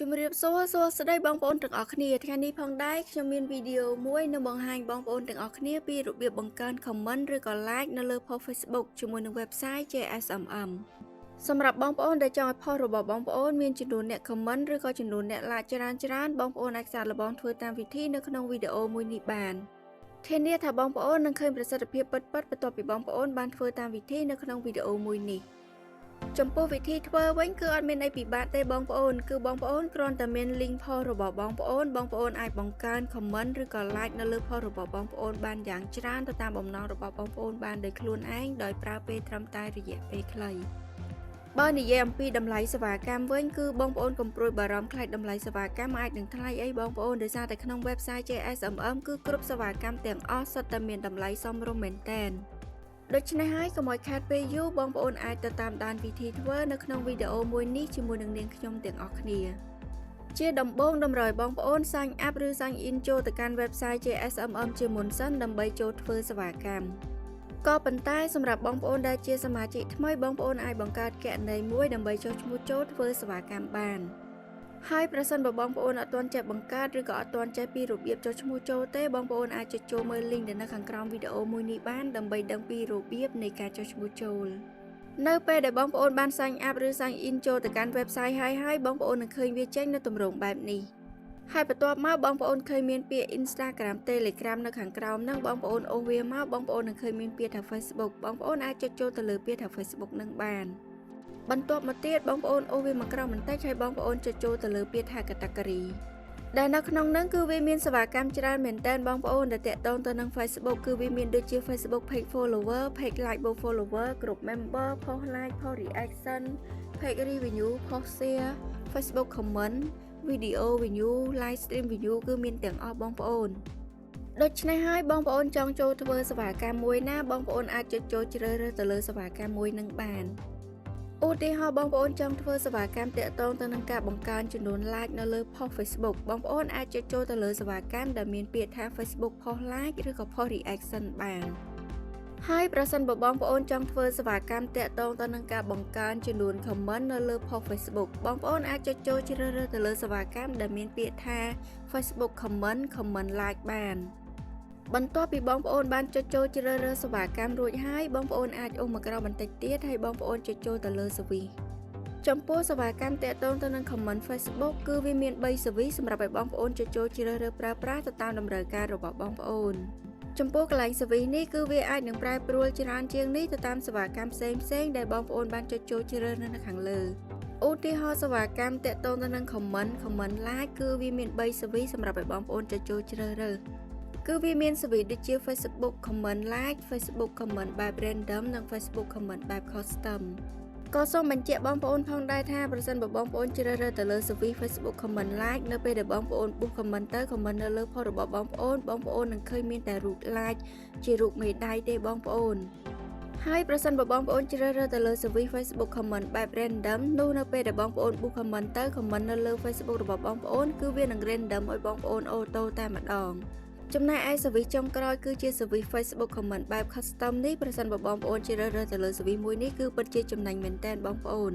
ជំរាបសួរសួស្តីបងប្អូនទាំងអស់គ្នាថ្ងៃនេះផងដែរខ្ញុំមានវីដេអូមួយនឹងបង្ហាញបងប្អូនទាំងអស់គ្នាពីរបៀបបង្កើន comment ឬក៏ like នៅលើ post Facebook ជាមួយនឹង website JSMM។ សម្រាប់បងប្អូនដែលចង់ឲ្យ post របស់បងប្អូនមានចំនួនអ្នក comment ឬក៏ចំនួនអ្នក like ច្រើនច្រើនបងប្អូនអាចសាកល្បងធ្វើតាមវិធីនៅក្នុងវីដេអូមួយនេះបានធានាថាបងប្អូននឹងឃើញប្រសិទ្ធភាពពិតៗបន្ទាប់ពីបងប្អូនបានធ្វើតាមវិធីនៅក្នុងវីដេអូមួយនេះ។ចំពោះវិធីធ្វើវិញគឺអត់មានអីពិបាកទេបងប្អូនគឺបងប្អូនគ្រាន់តែមាន link post របស់បងប្អូនបងប្អូនអាចបង្កើន comment ឬក៏ like នៅលើ post របស់បងប្អូនបានយ៉ាងច្រើនទៅតាមបំណងរបស់បងប្អូនបានដោយខ្លួនឯងដោយប្រើពេលត្រឹមតែរយៈពេលខ្លីបើនិយាយអំពីតម្លៃសេវាកម្មវិញគឺបងប្អូនកុំព្រួយបារម្ភខ្លាចតម្លៃសេវាកម្មអាចនឹងថ្លៃអីបងប្អូនដោយសារតែក្នុង website JSMM គឺគ្រប់សេវាកម្មទាំងអស់សុទ្ធតែមានតម្លៃសមរម្យមែនទែនដូច្នេះហើយកុំឲ្យខាតពេលយូរបងប្អូនអាចទៅតាមដានវិធីធ្វើនៅក្នុងវីដេអូមួយនេះជាមួយនឹងនាងខ្ញុំទាំងអស់គ្នាជាដំបូងតម្រូវឲ្យបងប្អូន sign up ឬ sign in ចូលទៅកាន់ website JSMM ជាមុនសិនដើម្បីចូលធ្វើសេវាកម្មក៏ប៉ុន្តែសម្រាប់បងប្អូនដែលជាសមាជិកថ្មីបងប្អូនអាចបង្កើតគណនីមួយដើម្បីចុះឈ្មោះចូលធ្វើសេវាកម្មបានហើយប្រសិនបើបងប្អូនអត់ទាន់ចេះបង្កើតឬក៏អត់ទាន់ចេះពីរបៀបចុះឈ្មោះចូលទេបងប្អូនអាចចុចចូលមើល link ដែលនៅខាងក្រោមវីដេអូមួយនេះបានដើម្បីដឹងពីរបៀបនៃការចុះឈ្មោះចូលនៅពេលដែលបងប្អូនបាន sign up ឬ sign in ចូលទៅកាន់ website ហើយហើយបងប្អូននឹងឃើញវាចេញនៅទម្រង់បែបនេះហើយបន្ទាប់មកបងប្អូនឃើញមានពាក្យ Instagram Telegram នៅខាងក្រោមហ្នឹងបងប្អូនអូសវាមកបងប្អូននឹងឃើញមានពាក្យថា Facebook បងប្អូនអាចចុចចូលទៅលើពាក្យថា Facebook នឹងបានបន្ទាប់មកទៀតបងប្អូនអូសវាមកក្រោមបន្តិចហើយបងប្អូនចុចចូលទៅលើពាក្យថា category ដែលនៅក្នុងហ្នឹងគឺវាមានសេវាកម្មច្រើនមែនតើបងប្អូនដែលតាក់ទងទៅនឹង Facebook គឺវាមានដូចជា Facebook Page Follower, Page Like បូក Follower, Group Member, Post Like, Post Reaction, Page Review, Post Share, Facebook Comment, Video View, Live Stream View គឺមានទាំងអស់បងប្អូនដូច្នេះហើយបងប្អូនចង់ចូលធ្វើសេវាកម្មមួយណាបងប្អូនអាចចុចចូលជ្រើសរើសទៅលើសេវាកម្មមួយនឹងបានឧទាហរណ៍បងប្អូនចង់ធ្វើសេវាកម្មតាក់ទងទៅនឹងការបង្កើនចំនួន like នៅលើ post Facebook បងប្អូនអាចចុចចូលទៅលើសេវាកម្មដែលមានពាក្យថា Facebook Post Like ឬក៏ Post Reaction បានហើយប្រសិនបើបងប្អូនចង់ធ្វើសេវាកម្មតាក់ទងទៅនឹងការបង្កើនចំនួន comment នៅលើ post Facebook បងប្អូនអាចចុចចូលជ្រើសរើសទៅលើសេវាកម្មដែលមានពាក្យថា Facebook Comment, Comment Like បានបន្ទាប់ពីបងប្អូនបានចុចចូលជ្រើសរើសសេវាកម្មរួចហើយបងប្អូនអាចអូសមកក្រោមបន្តិចទៀតហើយបងប្អូនចុចចូលទៅលើ service ចំពោះសេវាកម្មតាក់ទងទៅនឹង comment Facebook គឺវាមាន3 service សម្រាប់ឲ្យបងប្អូនចុចចូលជ្រើសរើសប្រើប្រាស់ទៅតាមតម្រូវការរបស់បងប្អូនចំពោះកន្លែង service នេះគឺវាអាចនឹងប្រែប្រួលច្រើនជាងនេះទៅតាមសេវាកម្មផ្សេងផ្សេងដែលបងប្អូនបានចុចចូលជ្រើសរើសនៅខាងលើឧទាហរណ៍សេវាកម្មតាក់ទងទៅនឹង comment, comment like គឺវាមាន3 service សម្រាប់ឲ្យបងប្អូនចុចចូលជ្រើសរើសគឺវាមាន service ដូចជា Facebook Comment Like, Facebook Comment បែប Random និង Facebook Comment បែប Custom ក៏សូមបញ្ជាក់បងប្អូនផងដែរថាប្រសិនបើបងប្អូនជ្រើសរើសទៅលើ service Facebook Comment Like នៅពេលដែលបងប្អូនពុះ comment ទៅ comment នៅលើ post របស់បងប្អូនបងប្អូននឹងឃើញមានតែរូប like ជារូបមេដៃទេបងប្អូនហើយប្រសិនបើបងប្អូនជ្រើសរើសទៅលើ service Facebook Comment បែប random នោះនៅពេលដែលបងប្អូនពុះ comment ទៅ comment នៅលើ Facebook របស់បងប្អូនគឺវានឹង random ឲ្យបងប្អូន auto តែម្ដងចំណែកឯ service ចុងក្រោយគឺជា service Facebook Comment បែប custom នេះប្រសិនបើបងប្អូនជ្រើសរើសទៅលើ service មួយនេះគឺពិតជាចំណេញមែនទែនបងប្អូន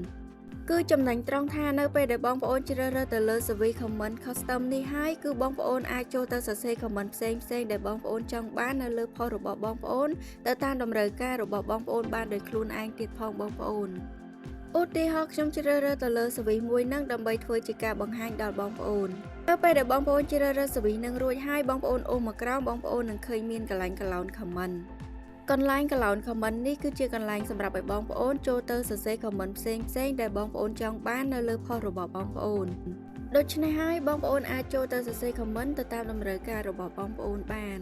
គឺចំណេញត្រង់ថានៅពេលដែលបងប្អូនជ្រើសរើសទៅលើ service comment custom នេះហើយគឺបងប្អូនអាចចូលទៅសរសេរ comment ផ្សេងផ្សេងដែលបងប្អូនចង់បាននៅលើ post របស់បងប្អូនទៅតាមតម្រូវការរបស់បងប្អូនបានដោយខ្លួនឯងទៀតផងបងប្អូនឧទាហរណ៍ខ្ញុំជ្រើសរើសទៅលើ service មួយហ្នឹងដើម្បីធ្វើជាការបង្ហាញដល់បងប្អូននៅពេលដែលបងប្អូនជ្រើសរើស service នឹងរួចហើយបងប្អូនអូសមកក្រោមបងប្អូននឹងឃើញមានកន្លែង clone comment កន្លែង clone comment នេះគឺជាកន្លែងសម្រាប់ឲ្យបងប្អូនចូលទៅសរសេរ comment ផ្សេងផ្សេងដែលបងប្អូនចង់បាននៅលើ post របស់បងប្អូនដូច្នេះហើយបងប្អូនអាចចូលទៅសរសេរ comment ទៅតាមតម្រូវការរបស់បងប្អូនបាន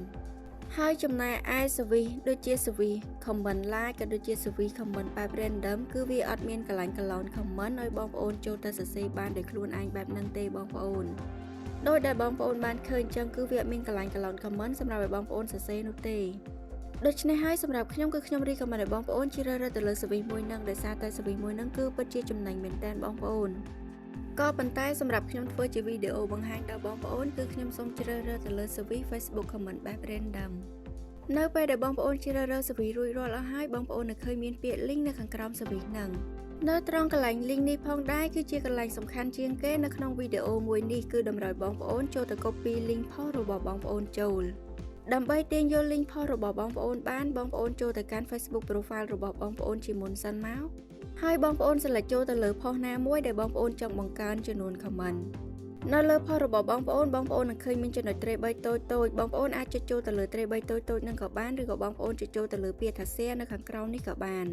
ហើយចំណែកឯ service ដូចជា service comment like ក៏ដូចជា service comment បែប random គឺវាអត់មានកន្លែង clone comment ឲ្យបងប្អូនចូលទៅសរសេរបានដោយខ្លួនឯងបែបហ្នឹងទេបងប្អូនដោយដែលបងប្អូនបានឃើញចឹងគឺវាអត់មានកន្លែង clone comment សម្រាប់ឲ្យបងប្អូនសរសេរនោះទេដូច្នេះហើយសម្រាប់ខ្ញុំគឺខ្ញុំ recommend ឲ្យបងប្អូនជ្រើសរើសទៅលើ service មួយហ្នឹងដោយសារតែ service មួយហ្នឹងគឺពិតជាចំណេញមែនទែនបងប្អូនក៏ប៉ុន្តែសម្រាប់ខ្ញុំធ្វើជាវីដេអូបង្ហាញដល់បងប្អូនគឺខ្ញុំសូមជ្រើសរើសទៅលើ service Facebook Comment បែប random នៅពេលដែលបងប្អូនជ្រើសរើស service រួចរាល់អស់ហើយបងប្អូននឹងឃើញមានពាក្យ link នៅខាងក្រោម service ហ្នឹង។ នៅត្រង់កន្លែង link នេះផងដែរគឺជាកន្លែងសំខាន់ជាងគេនៅក្នុងវីដេអូមួយនេះគឺតម្រូវបងប្អូនចូលទៅ copy link post របស់បងប្អូនចូលដើម្បីទាញយក link post របស់បងប្អូនបានបងប្អូនចូលទៅកាន់ Facebook profile របស់បងប្អូនជាមុនសិនមកហើយបងប្អូន select ចូលទៅលើ post ណាមួយដែលបងប្អូនចង់បង្កើនចំនួន comment នៅលើ post របស់បងប្អូនបងប្អូននឹងឃើញមានចំណុចត្រេ3តូចតូចបងប្អូនអាចចុចចូលទៅលើត្រេ3តូចតូចនឹងក៏បានឬក៏បងប្អូនចុចចូលទៅលើពាក្យថា share នៅខាងក្រោមនេះក៏បាន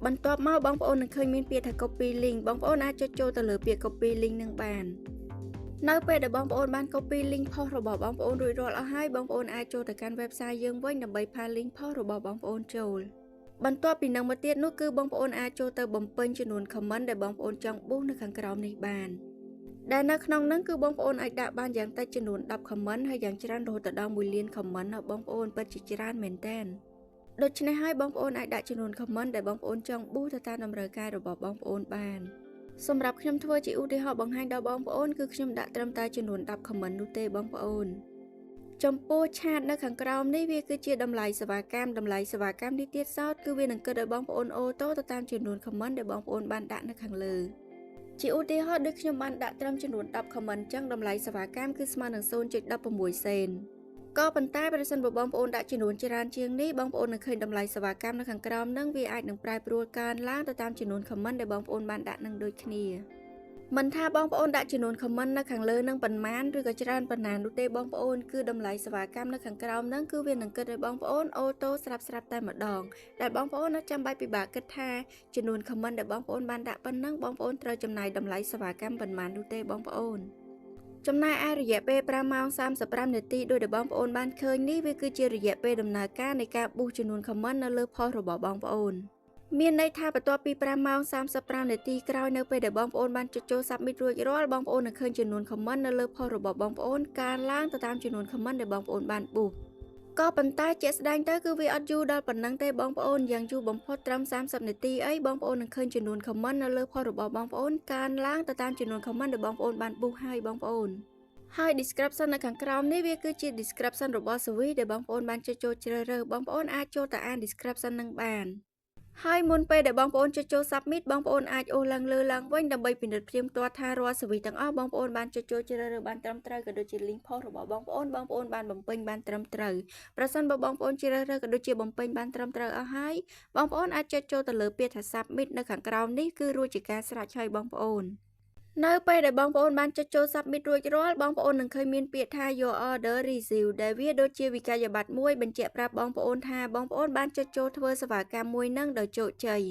បន្ទាប់មកបងប្អូននឹងឃើញមានពាក្យថា copy link បងប្អូនអាចចុចចូលទៅលើពាក្យ copy link នឹងបាននៅពេលដែលបងប្អូនបាន copy link post របស់បងប្អូនរួចរាល់អស់ហើយបងប្អូនអាចចូលទៅកាន់ website យើងវិញដើម្បី paste link post របស់បងប្អូនចូលបន្ទាប់ពីនឹងមកទៀតនោះគឺបងប្អូនអាចចូលទៅបំពេញចំនួន comment ដែលបងប្អូនចង់ boost នៅខាងក្រោមនេះបានដែលនៅក្នុងហ្នឹងគឺបងប្អូនអាចដាក់បានយ៉ាងតិចចំនួន10 comment ហើយយ៉ាងច្រើនរហូតដល់1លាន comment ណាបងប្អូនពិតជាច្រើនមែនតើដូច្នេះហើយបងប្អូនអាចដាក់ចំនួន comment ដែលបងប្អូនចង់ boost ទៅតាមតម្រូវការរបស់បងប្អូនបានសម្រាប់ខ្ញុំធ្វើជាឧទាហរណ៍បង្ហាញដល់បងប្អូនគឺខ្ញុំដាក់ត្រឹមតែចំនួន10 comment នោះទេបងប្អូនចំពោះ charge នៅខាងក្រោមនេះវាគឺជាតម្លៃសេវាកម្មតម្លៃសេវាកម្មនេះទៀតសោតគឺវានឹងគិតឲ្យបងប្អូន auto ទៅតាមចំនួន comment ដែលបងប្អូនបានដាក់នៅខាងលើជាឧទាហរណ៍ដូចខ្ញុំបានដាក់ត្រឹមចំនួន10 comment ចឹងតម្លៃសេវាកម្មគឺស្មើនឹង0.16សេនក៏ប៉ុន្តែប្រសិនបើបងប្អូនដាក់ចំនួនច្រើនជាងនេះបងប្អូននឹងឃើញតម្លៃសេវាកម្មនៅខាងក្រោមនឹងវាអាចនឹងប្រែប្រួលកើនឡើងទៅតាមចំនួន comment ដែលបងប្អូនបានដាក់នឹងដូចគ្នាមិនថាបងប្អូនដាក់ចំនួន comment នៅខាងលើនឹងប៉ុន្មានឬក៏ច្រើនប៉ុណ្ណានោះទេបងប្អូនគឺតម្លៃសេវាកម្មនៅខាងក្រោមនឹងគឺវានឹងគិតឲ្យបងប្អូន auto ស្រាប់ស្រាប់តែម្ដងដែលបងប្អូនអត់ចាំបាច់ពិបាកគិតថាចំនួន comment ដែលបងប្អូនបានដាក់ប៉ុណ្ណឹងបងប្អូនត្រូវចំណាយតម្លៃសេវាកម្មប៉ុន្មាននោះទេបងប្អូនចំណែកឯរយៈពេល5ម៉ោង35នាទីដោយដែលបងប្អូនបានឃើញនេះវាគឺជារយៈពេលដំណើរការនៃការ boost ចំនួន comment នៅលើ post របស់បងប្អូនមានន័យថាបន្ទាប់ពី5ម៉ោង35នាទីក្រោយនៅពេលដែលបងប្អូនបានចុចចូល submit រួចរាល់បងប្អូននឹងឃើញចំនួន comment នៅលើ post របស់បងប្អូនកើនឡើងទៅតាមចំនួន comment ដែលបងប្អូនបាន boost ក៏ប៉ុន្តែជាក់ស្ដែងទៅគឺវាអត់យូរដល់ប៉ុណ្ណឹងទេបងប្អូនយ៉ាងយូរបំផុតត្រឹម30នាទីអីបងប្អូននឹងឃើញចំនួន comment នៅលើ post របស់បងប្អូនកើនឡើងទៅតាមចំនួន comment ដែលបងប្អូនបាន boost ហើយបងប្អូនហើយ description នៅខាងក្រោមនេះវាគឺជា description របស់ service ដែលបងប្អូនបានចុចចូលជ្រើសរើសបងប្អូនអាចចូលទៅអាន description នឹងបានហើយមុនពេលដែលបងប្អូនចុចចូល submit បងប្អូនអាចអូសឡើងលើឡើងវិញដើម្បីពិនិត្យផ្ទៀងផ្ទាត់ថារាល់ service ទាំងអស់បងប្អូនបានចុចចូលជ្រើសរើសបានត្រឹមត្រូវក៏ដូចជា link post របស់បងប្អូនបងប្អូនបានបំពេញបានត្រឹមត្រូវប្រសិនបើបងប្អូនជ្រើសរើសក៏ដូចជាបំពេញបានត្រឹមត្រូវអស់ហើយបងប្អូនអាចចុចចូលទៅលើពាក្យថា submit នៅខាងក្រោមនេះគឺរួចជាការស្រេចហើយបងប្អូននៅពេលដែលបងប្អូនបានចុចចូល submit រួចរាល់បងប្អូននឹងឃើញមានពាក្យថា your order received ដែលវាដូចជាវិក័យប័ត្រមួយបញ្ជាក់ប្រាប់បងប្អូនថាបងប្អូនបានចុចចូលធ្វើសេវាកម្មមួយនឹងដោយជោគជ័យ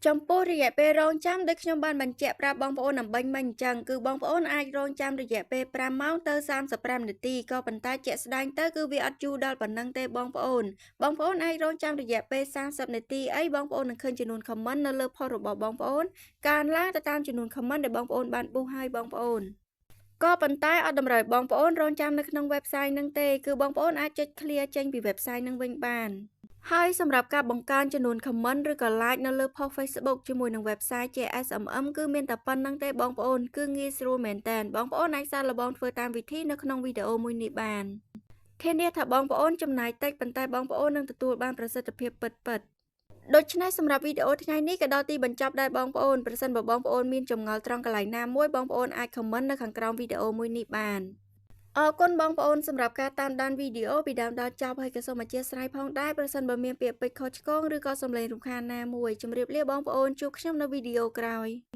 ចំពោះរយៈពេលរងចាំដូចខ្ញុំបានបញ្ជាក់ប្រាប់បងប្អូនអម្បាញ់មិញអញ្ចឹងគឺបងប្អូនអាចរងចាំរយៈពេល5ម៉ោងទៅ35នាទីក៏ប៉ុន្តែជាក់ស្ដែងទៅគឺវាអត់យូរដល់ប៉ុណ្ណឹងទេបងប្អូនបងប្អូនអាចរងចាំរយៈពេល30នាទីអីបងប្អូននឹងឃើញចំនួន comment នៅលើ post របស់បងប្អូនកើនឡើងទៅតាមចំនួន comment ដែលបងប្អូនបាន boost ហើយបងប្អូនក៏ប៉ុន្តែអត់តម្រូវបងប្អូនរងចាំនៅក្នុង website នឹងទេគឺបងប្អូនអាចចុច clear ចេញពី website នឹងវិញបានហើយសម្រាប់ការបង្កើនចំនួន comment ឬក៏ like នៅលើ post Facebook ជាមួយនឹង website JSMM គឺមានតែប៉ុណ្ណឹងទេបងប្អូនគឺងាយស្រួលមែនតើបងប្អូនអាចសាកល្បងធ្វើតាមវិធីនៅក្នុងវីដេអូមួយនេះបានធានាថាបងប្អូនចំណាយតិចប៉ុន្តែបងប្អូននឹងទទួលបានប្រសិទ្ធភាពពិតៗដូច្នេះសម្រាប់វីដេអូថ្ងៃនេះក៏ដល់ទីបញ្ចប់ដែរបងប្អូនប្រសិនបើបងប្អូនមានចម្ងល់ត្រង់កន្លែងណាមួយបងប្អូនអាច comment នៅខាងក្រោមវីដេអូមួយនេះបានអរគុណបងប្អូនសម្រាប់ការតាមដានវីដេអូពីដើមដល់ចប់ហើយក៏សូមអធ្យាស្រ័យផងដែរប្រសិនបើមានពាក្យពេចន៍ខុសឆ្គងឬក៏សំឡេងរំខានណាមួយជម្រាបលាបងប្អូនជួបខ្ញុំនៅវីដេអូក្រោយ។